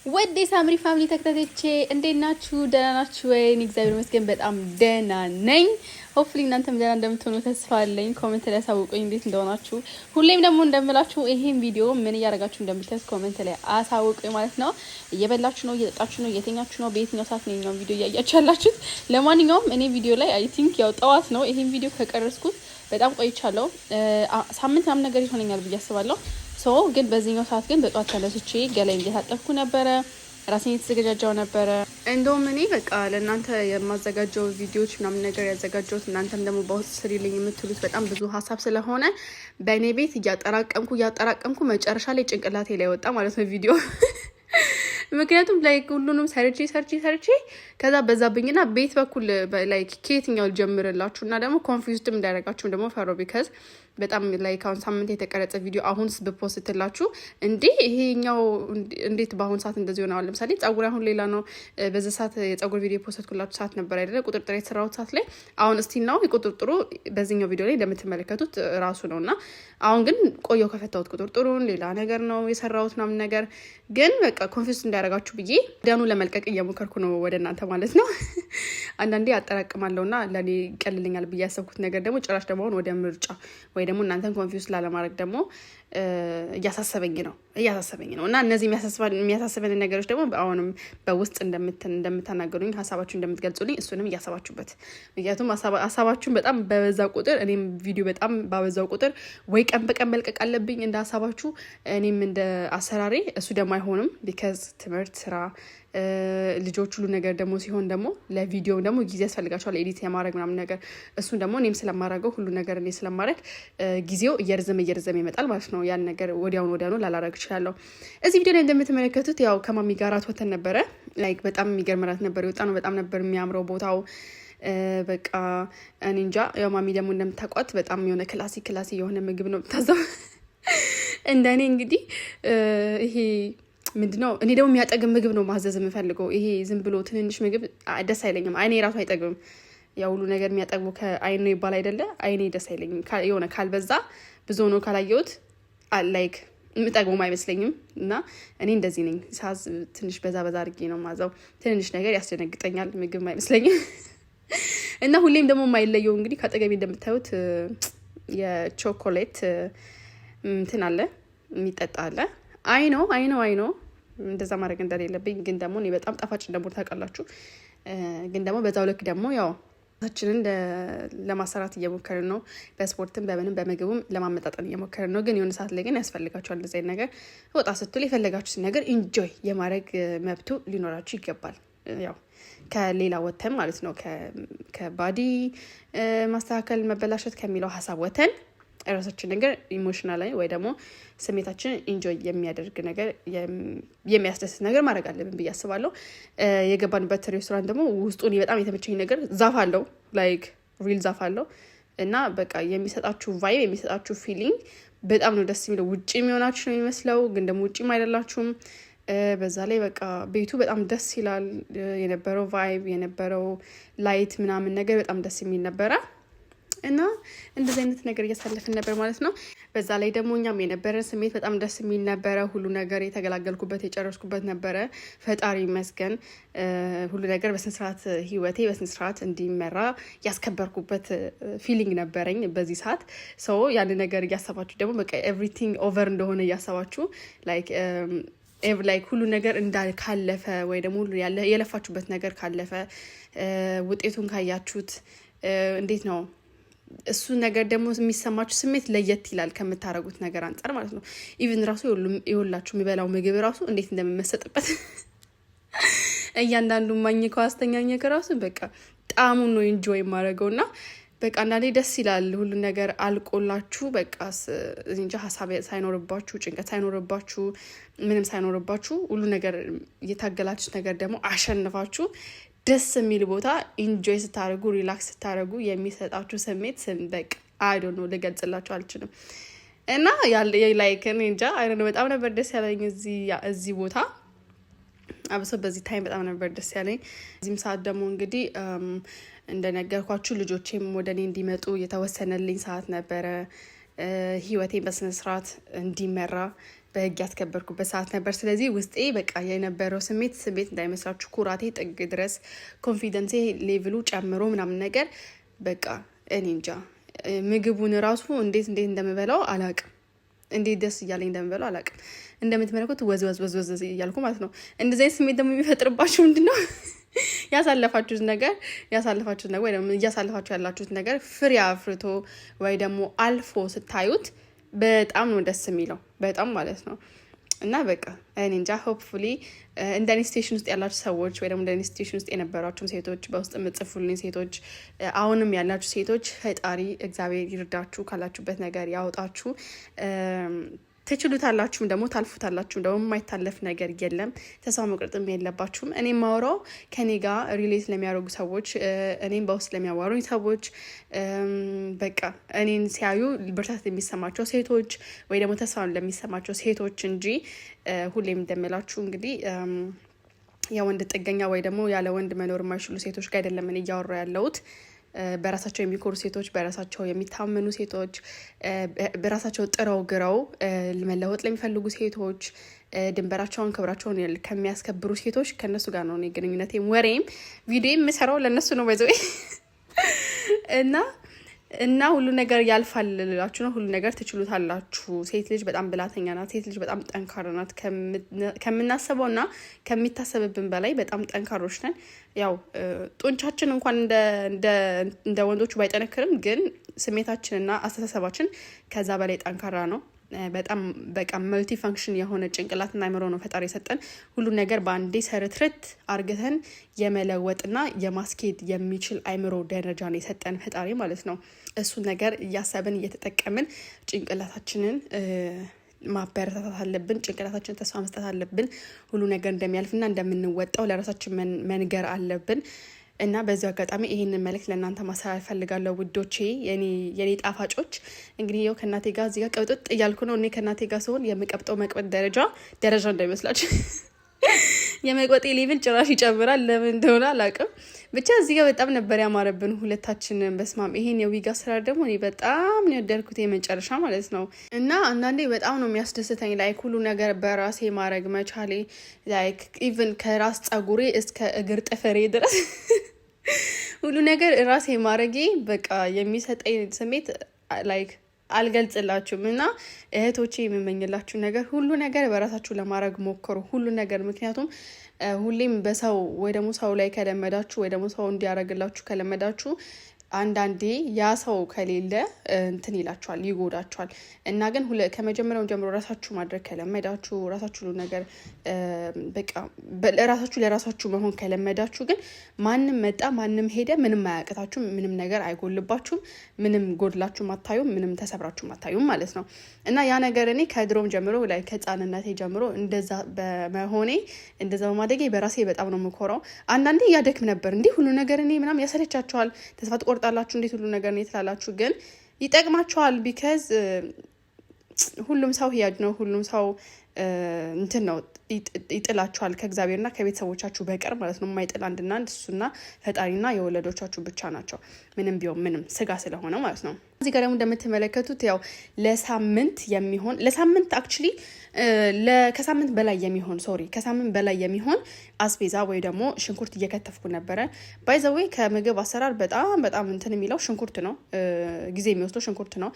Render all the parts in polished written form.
ውድ የሳምሪ family ተከታታዮቼ፣ እንዴት ናችሁ? ደህና ናችሁ ወይ? እኔ እግዚአብሔር ይመስገን በጣም ደህና ነኝ። Hopefully እናንተም ደህና እንደምትሆኑ ተስፋ አለኝ። Comment ላይ አሳውቁኝ እንዴት እንደሆናችሁ። ሁሌም ደግሞ እንደምላችሁ ይሄን ቪዲዮ ምን እያደረጋችሁ እንደምታዩት comment ላይ አሳውቁኝ ማለት ነው። እየበላችሁ ነው? እየጠጣችሁ ነው? እየተኛችሁ ነው? በየትኛው ሰዓት ነው የኛውን ቪዲዮ እያያችሁ ያላችሁት? ለማንኛውም እኔ ቪዲዮ ላይ I think ያው ጠዋት ነው፣ ይሄን ቪዲዮ ከቀረጽኩት በጣም ቆይቻለሁ። ሳምንት ምናምን ነገር ይሆነኛል ብዬ አስባለሁ። So ግን በዚህኛው ሰዓት ግን በጠዋት ተነስቼ ገላዬን እየታጠብኩ ነበረ። ራሴን የተዘገጃጀው ነበረ። እንደውም እኔ በቃ ለእናንተ የማዘጋጀው ቪዲዮዎች ምናምን ነገር ያዘጋጀሁት፣ እናንተም ደግሞ በውስጥ ስሪልኝ የምትሉት በጣም ብዙ ሀሳብ ስለሆነ በእኔ ቤት እያጠራቀምኩ እያጠራቀምኩ መጨረሻ ላይ ጭንቅላቴ ላይ ወጣ ማለት ነው ቪዲዮ። ምክንያቱም like ሁሉንም ሰርቼ ሰርቼ ሰርቼ ከዛ በዛብኝና ቤት በኩል like ከየትኛው ልጀምርላችሁ እና ደግሞ confused ም እንዳያደርጋችሁም ደግሞ ፈራሁ፣ because በጣም like አሁን ሳምንት የተቀረጸ ቪዲዮ አሁን ብ post ላችሁ እንዴ ይሄኛው እንዴት በአሁን ሰዓት እንደዚህ ሆነዋል? ለምሳሌ ጸጉር አሁን ሌላ ነው። በዚ ሰዓት የጸጉር ቪዲዮ post ኩላችሁ ሰዓት ነበር አይደለ? ቁጥርጥር የተሰራሁት ሰዓት ላይ አሁን still ነው የቁጥርጥሩ፣ በዚህኛው ቪዲዮ ላይ እንደምትመለከቱት ራሱ ነው። እና አሁን ግን ቆየው ከፈታሁት ቁጥርጥሩን፣ ሌላ ነገር ነው የሰራሁት ምናምን ነገር፣ ግን በቃ confuse እንዳያደርጋችሁ ብዬ ዳኑ ለመልቀቅ እየሞከርኩ ነው ወደ እናንተ ማለት ነው። አንዳንዴ አጠራቅማለሁ እና ለእኔ ይቀልልኛል ብዬ ያሰብኩት ነገር ደግሞ ጭራሽ ደግሞ አሁን ወደ ምርጫ ወይ ደግሞ እናንተን confuse ላለማድረግ ደግሞ እያሳሰበኝ ነው። እና እነዚህ የሚያሳስበን ነገሮች ደግሞ አሁንም በውስጥ እንደምታናገሩኝ፣ ሀሳባችሁ እንደምትገልጹልኝ እሱንም እያሰባችሁበት፣ ምክንያቱም ሀሳባችሁን በጣም በበዛ ቁጥር እኔም ቪዲዮ በጣም ባበዛው ቁጥር ወይ ቀን በቀን መልቀቅ አለብኝ እንደ ሀሳባችሁ፣ እኔም እንደ አሰራሬ፣ እሱ ደግሞ አይሆንም፣ because ትምህርት፣ ስራ፣ ልጆች፣ ሁሉ ነገር ደግሞ ሲሆን ደግሞ ለቪዲዮ ደግሞ ጊዜ ያስፈልጋቸዋል edit የማድረግ ምናምን ነገር። እሱን ደግሞ እኔም ስለማደርገው፣ ሁሉ ነገር እኔ ስለማድረግ ጊዜው እየረዘመ እየረዘመ ይመጣል ማለት ነው። ያን ነገር ወዲያውኑ ወዲያውኑ ላላረግ እችላለሁ። እዚህ ቪዲዮ ላይ እንደምትመለከቱት ያው ከማሚ ጋር ራት ወተን ነበረ። Like በጣም የሚገርም ራት ነበር የወጣነው። በጣም ነበር የሚያምረው ቦታው። በቃ እኔ እንጃ። ያው ማሚ ደግሞ እንደምታውቋት በጣም የሆነ classy classy የሆነ ምግብ ነው የምታዘው። እንደኔ እንግዲህ ይሄ ምንድነው፣ እኔ ደግሞ የሚያጠግብ ምግብ ነው ማዘዝ የምፈልገው። ይሄ ዝም ብሎ ትንንሽ ምግብ ደስ አይለኝም። አይኔ ራሱ አይጠግብም። ያው ሁሉ ነገር የሚያጠግቡ ከአይን ነው ይባል አይደለ? አይኔ ደስ አይለኝም። የሆነ ካልበዛ፣ ብዙ ሆኖ ካላየሁት like የምጠግበውም አይመስለኝም። እና እኔ እንደዚህ ነኝ። ሳዝ ትንሽ በዛ በዛ አድርጌ ነው ማዘው። ትንንሽ ነገር ያስደነግጠኛል፣ ምግብም አይመስለኝም። እና ሁሌም ደግሞ የማይለየው እንግዲህ ከአጠገቤ እንደምታዩት የቾኮሌት እንትን አለ፣ የሚጠጣ አለ። I know, I know, I know እንደዛ ማድረግ እንደሌለብኝ፣ ግን ደግሞ እኔ በጣም ጣፋጭ እንደምወድ ታውቃላችሁ። ግን ደግሞ በዛው ልክ ደግሞ ያው ራሳችንን ለማሰራት እየሞከርን ነው። በስፖርትም በምንም በምግቡም ለማመጣጠን እየሞከርን ነው። ግን የሆነ ሰዓት ላይ ግን ያስፈልጋቸዋል እንደዚህ አይነት ነገር። ወጣ ስትሉ የፈለጋችሁትን ነገር enjoy የማድረግ መብቱ ሊኖራችሁ ይገባል። ያው ከሌላ ወተን ማለት ነው፣ ከ body ማስተካከል መበላሸት ከሚለው ሀሳብ ወተን የራሳችን ነገር emotional ወይ ደግሞ ስሜታችንን enjoy የሚያደርግ ነገር፣ የሚያስደስት ነገር ማድረግ አለብን ብዬ አስባለሁ። የገባንበት ሬስቶራንት ደግሞ ውስጡ እኔ በጣም የተመቸኝ ነገር ዛፍ አለው፣ like real ዛፍ አለው እና በቃ የሚሰጣችሁ vibe፣ የሚሰጣችሁ feeling በጣም ነው ደስ የሚለው። ውጭ የሚሆናችሁ ነው የሚመስለው፣ ግን ደግሞ ውጭም አይደላችሁም። በዛ ላይ በቃ ቤቱ በጣም ደስ ይላል። የነበረው vibe፣ የነበረው light ምናምን ነገር በጣም ደስ የሚል ነበረ። እና እንደዚህ አይነት ነገር እያሳለፍን ነበር ማለት ነው። በዛ ላይ ደግሞ እኛም የነበረን ስሜት በጣም ደስ የሚል ነበረ። ሁሉ ነገር የተገላገልኩበት፣ የጨረስኩበት ነበረ። ፈጣሪ ይመስገን፣ ሁሉ ነገር በስነስርዓት፣ ህይወቴ በስነስርዓት እንዲመራ ያስከበርኩበት feeling ነበረኝ በዚህ ሰዓት። So ያን ነገር እያሰባችሁ ደግሞ በቃ everything over እንደሆነ እያሰባችሁ፣ like ሁሉ ነገር እንዳል ካለፈ ወይ ደግሞ ሁሉ የለፋችሁበት ነገር ካለፈ፣ ውጤቱን ካያችሁት፣ እንዴት ነው እሱ ነገር ደግሞ የሚሰማችሁ ስሜት ለየት ይላል ከምታደርጉት ነገር አንጻር ማለት ነው። Even ራሱ የሁላችሁ የሚበላው ምግብ ራሱ እንዴት እንደምመሰጥበት፣ እያንዳንዱ ማኝከው አስተኛኘክ ራሱ በቃ ጣዕሙን ነው enjoy የማደርገው። እና በቃ አንዳንዴ ደስ ይላል፣ ሁሉ ነገር አልቆላችሁ በቃ እንጃ ሀሳብ ሳይኖርባችሁ፣ ጭንቀት ሳይኖርባችሁ፣ ምንም ሳይኖርባችሁ፣ ሁሉ ነገር የታገላችሁት ነገር ደግሞ አሸንፋችሁ ደስ የሚል ቦታ enjoy ስታደርጉ፣ relax ስታደርጉ የሚሰጣችሁ ስሜት ስም በቃ I don't know፣ ልገልጽላችሁ አልችልም። እና like እኔ እንጃ፣ I don't know፣ በጣም ነበር ደስ ያለኝ እዚህ ቦታ፣ አብሶ በዚህ time በጣም ነበር ደስ ያለኝ። እዚህም ሰዓት ደግሞ እንግዲህ እንደነገርኳችሁ ልጆቼም ወደ እኔ እንዲመጡ የተወሰነልኝ ሰዓት ነበረ። ህይወቴን በስነስርዓት እንዲመራ በህግ ያስከበርኩበት ሰዓት ነበር። ስለዚህ ውስጤ በቃ የነበረው ስሜት ስሜት እንዳይመስላችሁ፣ ኩራቴ ጥግ ድረስ፣ confidence ኤ level ኡ ጨምሮ ምናምን ነገር፣ በቃ እኔ እንጃ፣ ምግቡን ራሱ እንዴት እንዴት እንደምበላው አላቅም። እንዴት ደስ እያለኝ እንደምበላው አላቅም። እንደምትመለከቱት ወዝ ወዝ ወዝ ወዝ እያልኩ ማለት ነው። እንደዚህ አይነት ስሜት ደግሞ የሚፈጥርባችሁ ምንድን ነው? ያሳለፋችሁት ነገር ወይ ደግሞ እያሳለፋችሁ ያላችሁት ነገር ፍሬ አፍርቶ ወይ ደግሞ አልፎ ስታዩት በጣም ነው ደስ የሚለው፣ በጣም ማለት ነው። እና በቃ እኔ እንጃ፣ hopefully እንደኔ situation ውስጥ ያላችሁ ሰዎች ወይ ደግሞ እንደኔ situation ውስጥ የነበራችሁም ሴቶች፣ በውስጥ የምትጽፉልኝ ሴቶች፣ አሁንም ያላችሁ ሴቶች፣ ፈጣሪ እግዚአብሔር ይርዳችሁ፣ ካላችሁበት ነገር ያውጣችሁ። ትችሉታላችሁም ደግሞ ታልፉታላችሁም ደግሞ፣ የማይታለፍ ነገር የለም። ተስፋ መቁረጥም የለባችሁም። እኔ የማወራው ከኔ ጋር relate ለሚያደርጉ ሰዎች፣ እኔም በውስጥ ለሚያዋሩኝ ሰዎች፣ በቃ እኔን ሲያዩ ብርታት የሚሰማቸው ሴቶች ወይ ደግሞ ተስፋ ለሚሰማቸው ሴቶች እንጂ ሁሌም እንደምላችሁ እንግዲህ የወንድ ጥገኛ ወይ ደግሞ ያለ ወንድ መኖር የማይችሉ ሴቶች ጋር አይደለም እኔ እያወራሁ ያለሁት። በራሳቸው የሚኮሩ ሴቶች፣ በራሳቸው የሚታመኑ ሴቶች፣ በራሳቸው ጥረው ግረው መለወጥ ለሚፈልጉ ሴቶች፣ ድንበራቸውን ክብራቸውን ከሚያስከብሩ ሴቶች፣ ከእነሱ ጋር ነው እኔ ግንኙነቴም ወሬም ቪዲዮ የምሰራው ለእነሱ ነው by the way። እና ሁሉ ነገር ያልፋል ልላችሁ ነው። ሁሉ ነገር ትችሉታላችሁ። ሴት ልጅ በጣም ብላተኛ ናት። ሴት ልጅ በጣም ጠንካራ ናት። ከምናስበው እና ከሚታሰብብን በላይ በጣም ጠንካሮች ነን። ያው ጡንቻችን እንኳን እንደ ወንዶቹ ባይጠነክርም ግን ስሜታችንና አስተሳሰባችን ከዛ በላይ ጠንካራ ነው። በጣም በቃ multi function የሆነ ጭንቅላትና አይምሮ ነው ፈጣሪ የሰጠን። ሁሉ ነገር በአንዴ ሰርትርት አርግተን የመለወጥና የማስኬድ የሚችል አይምሮ ደረጃ ነው የሰጠን ፈጣሪ ማለት ነው። እሱን ነገር እያሰብን እየተጠቀምን ጭንቅላታችንን ማበረታታት አለብን። ጭንቅላታችንን ተስፋ መስጠት አለብን። ሁሉ ነገር እንደሚያልፍና እንደምንወጣው ለራሳችን መንገር አለብን። እና በዚሁ አጋጣሚ ይሄንን መልእክት ለእናንተ ማስተላለፍ ፈልጋለሁ ውዶቼ፣ የኔ ጣፋጮች። እንግዲህ ይኸው ከእናቴ ጋር እዚህ ጋር ቀብጥጥ እያልኩ ነው። እኔ ከእናቴ ጋር ስሆን የምቀብጠው መቅበጥ ደረጃ ደረጃ እንዳይመስላችሁ፣ የመቅበጤ level ጭራሽ ይጨምራል። ለምን እንደሆነ አላውቅም። ብቻ እዚህ ጋር በጣም ነበር ያማረብን ሁለታችንን። በስማም፣ ይሄን የዊጋ ስራ ደግሞ እኔ በጣም ነው የወደድኩት፣ የመጨረሻ ማለት ነው። እና አንዳንዴ በጣም ነው የሚያስደስተኝ like ሁሉ ነገር በራሴ ማድረግ መቻሌ፣ like even ከራስ ጸጉሬ እስከ እግር ጥፍሬ ድረስ ሁሉ ነገር ራሴ ማድረጌ በቃ የሚሰጠኝ ስሜት like አልገልጽላችሁም። እና እህቶቼ፣ የምመኝላችሁ ነገር ሁሉ ነገር በራሳችሁ ለማድረግ ሞክሩ። ሁሉ ነገር፣ ምክንያቱም ሁሌም በሰው ወይ ደግሞ ሰው ላይ ከለመዳችሁ ወይ ደግሞ ሰው እንዲያደርግላችሁ ከለመዳችሁ አንዳንዴ ያ ሰው ከሌለ እንትን ይላችኋል፣ ይጎዳችኋል። እና ግን ከመጀመሪያው ጀምሮ ራሳችሁ ማድረግ ከለመዳችሁ፣ ራሳችሁ ሁሉ ነገር በቃ ራሳችሁ ለራሳችሁ መሆን ከለመዳችሁ ግን ማንም መጣ ማንም ሄደ ምንም አያቅታችሁም፣ ምንም ነገር አይጎልባችሁም፣ ምንም ጎድላችሁ አታዩም፣ ምንም ተሰብራችሁ አታዩም ማለት ነው። እና ያ ነገር እኔ ከድሮም ጀምሮ like ከህፃንነቴ ጀምሮ እንደዛ በመሆኔ፣ እንደዛ በማደጌ በራሴ በጣም ነው የምኮራው። አንዳንዴ እያደክም ነበር፣ እንዲህ ሁሉ ነገር እኔ ምናምን ያሰለቻችኋል፣ ተስፋ ትቆርጣላችሁ፣ እንዴት ሁሉ ነገር እኔ ትላላችሁ፣ ግን ይጠቅማችኋል። Because ሁሉም ሰው ሂያጅ ነው። ሁሉም ሰው እንትን ነው፣ ይጥላችኋል ከእግዚአብሔርና ከቤተሰቦቻችሁ በቀር ማለት ነው። የማይጥል አንድና አንድ እሱና ፈጣሪና የወለዶቻችሁ ብቻ ናቸው። ምንም ቢሆን ምንም ስጋ ስለሆነ ማለት ነው። እዚህ ጋር ደግሞ እንደምትመለከቱት ያው ለሳምንት የሚሆን፣ ለሳምንት actually ከሳምንት በላይ የሚሆን፣ sorry፣ ከሳምንት በላይ የሚሆን አስቤዛ ወይ ደግሞ ሽንኩርት እየከተፍኩ ነበረ። By the way ከምግብ አሰራር በጣም በጣም እንትን የሚለው ሽንኩርት ነው፣ ጊዜ የሚወስደው ሽንኩርት ነው።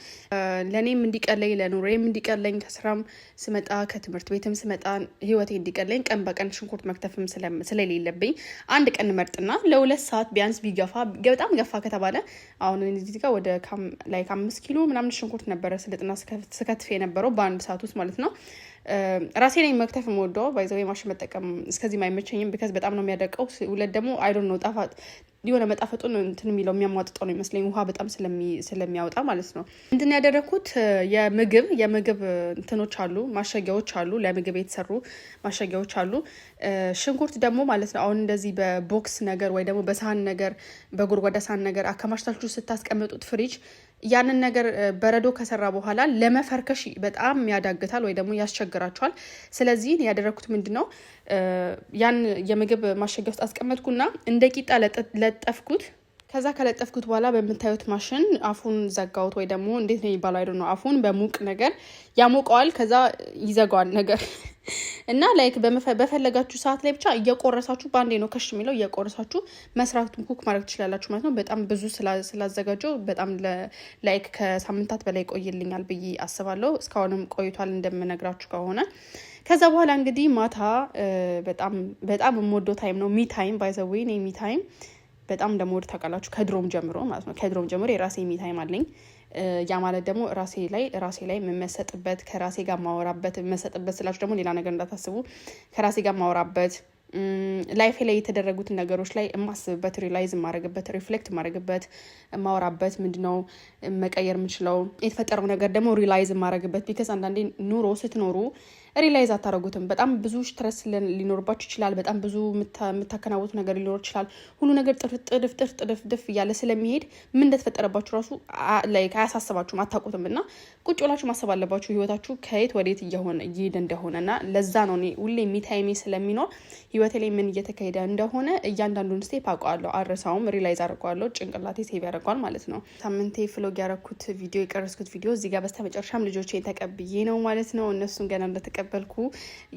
ለእኔም እንዲቀለኝ፣ ለኑሮዬም እንዲቀለኝ፣ ከስራም ስመጣ ከትምህርት ቤትም ስመጣ ህይወቴ እንዲቀለኝ፣ ቀን በቀን ሽንኩርት መክተፍም ስለሌለብኝ አንድ ቀን መርጥና ለ2 ሰዓት ቢያንስ ቢገፋ፣ በጣም ገፋ ከተባለ፣ አሁን እዚህ ጋር ወደ like 5 ኪሎ ምናምን ሽንኩርት ነበረ ስልጥና ስከትፍ የነበረው በአንድ ሰዓት ውስጥ ማለት ነው። ራሴ ነኝ መክተፍ የምወደው። By the way ማሽን መጠቀም እስከዚህም አይመቸኝም፣ because በጣም ነው የሚያደቀው። ሁለት ደግሞ I don't know፣ ጣፋጭ የሆነ መጣፈጡን እንትን የሚለው የሚያሟጥጠው ነው ይመስለኝ፣ ውሃ በጣም ስለሚያወጣ ማለት ነው። እንትን ያደረግኩት የምግብ እንትኖች አሉ፣ ማሸጊያዎች አሉ፣ ለምግብ የተሰሩ ማሸጊያዎች አሉ። ሽንኩርት ደግሞ ማለት ነው አሁን እንደዚህ በ box ነገር ወይ ደግሞ በሳህን ነገር፣ በጎድጓዳ ሳህን ነገር አከማችታችሁ ስታስቀምጡት ፍሪጅ ያንን ነገር በረዶ ከሰራ በኋላ ለመፈርከሽ በጣም ያዳግታል ወይ ደግሞ ያስቸግራቸዋል። ስለዚህ ያደረግኩት ምንድን ነው፣ ያን የምግብ ማሸጊያ ውስጥ አስቀመጥኩና እንደ ቂጣ ለጠፍኩት። ከዛ ከለጠፍኩት በኋላ በምታዩት ማሽን አፉን ዘጋሁት፣ ወይ ደግሞ እንዴት ነው የሚባለው? I don't know፣ አፉን በሙቅ ነገር ያሞቀዋል፣ ከዛ ይዘጋዋል ነገር። እና like በፈለጋችሁ ሰዓት ላይ ብቻ እየቆረሳችሁ፣ በአንዴ ነው ከሽ የሚለው፣ እየቆረሳችሁ መስራቱን cook ማድረግ ትችላላችሁ ማለት ነው። በጣም ብዙ ስላዘጋጀው በጣም like ከሳምንታት በላይ ቆይልኛል ብዬ አስባለሁ። እስካሁንም ቆይቷል እንደምነግራችሁ ከሆነ። ከዛ በኋላ እንግዲህ ማታ በጣም በጣም የምወደው time ነው፣ me time። By the way እኔ me time በጣም እንደምወድ ታውቃላችሁ፣ ከድሮም ጀምሮ ማለት ነው። ከድሮም ጀምሮ የራሴ me time አለኝ። ያ ማለት ደግሞ ራሴ ላይ የምመሰጥበት፣ ከራሴ ጋር ማወራበት። የምመሰጥበት ስላችሁ ደግሞ ሌላ ነገር እንዳታስቡ። ከራሴ ጋር ማወራበት፣ life ኤ ላይ የተደረጉትን ነገሮች ላይ የማስብበት፣ realize የማደርግበት፣ reflect የማደርግበት፣ የማወራበት፣ ምንድነው መቀየር የምችለው፣ የተፈጠረው ነገር ደግሞ realize የማደርግበት። Because አንዳንዴ ኑሮ ስትኖሩ realize አታደርጉትም። በጣም ብዙ stress ሊኖርባችሁ ይችላል። በጣም ብዙ የምታከናውኑት ነገር ሊኖር ይችላል። ሁሉ ነገር ጥድፍ ጥድፍ ጥድፍ ድፍ እያለ ስለሚሄድ ምን እንደተፈጠረባችሁ ራሱ like አያሳስባችሁም፣ አታውቁትም። እና ቁጭ ብላችሁ ማሰብ አለባችሁ ህይወታችሁ ከየት ወዴት እየሆነ እየሄደ እንደሆነ። እና ለዛ ነው እኔ ሁሌ me time ኤ ስለሚኖር ህይወቴ ላይ ምን እየተካሄደ እንደሆነ እያንዳንዱን step አውቀዋለሁ፣ አልረሳውም፣ realize አድርገዋለሁ፣ ጭንቅላቴ save ያደርገዋል ማለት ነው። ሳምንቴ vlog ያረኩት ቪዲዮ፣ የቀረጽኩት ቪዲዮ እዚህ ጋር በስተመጨረሻም ልጆቼን ተቀብዬ ነው ማለት ነው። እነሱን ገና እንደተቀበልኩ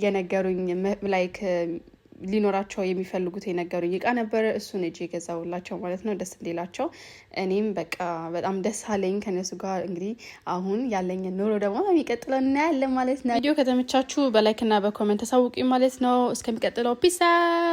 የነገሩኝ፣ like ሊኖራቸው የሚፈልጉት የነገሩኝ እቃ ነበረ። እሱን እጅ የገዛውላቸው ማለት ነው፣ ደስ እንዲላቸው። እኔም በቃ በጣም ደስ አለኝ ከነሱ ጋር። እንግዲህ አሁን ያለኝን ኑሮ ደግሞ በሚቀጥለው እናያለን ማለት ነው። ቪዲዮ ከተመቻችሁ በ like እና በ comment አሳውቁኝ ማለት ነው። እስከሚቀጥለው peace out።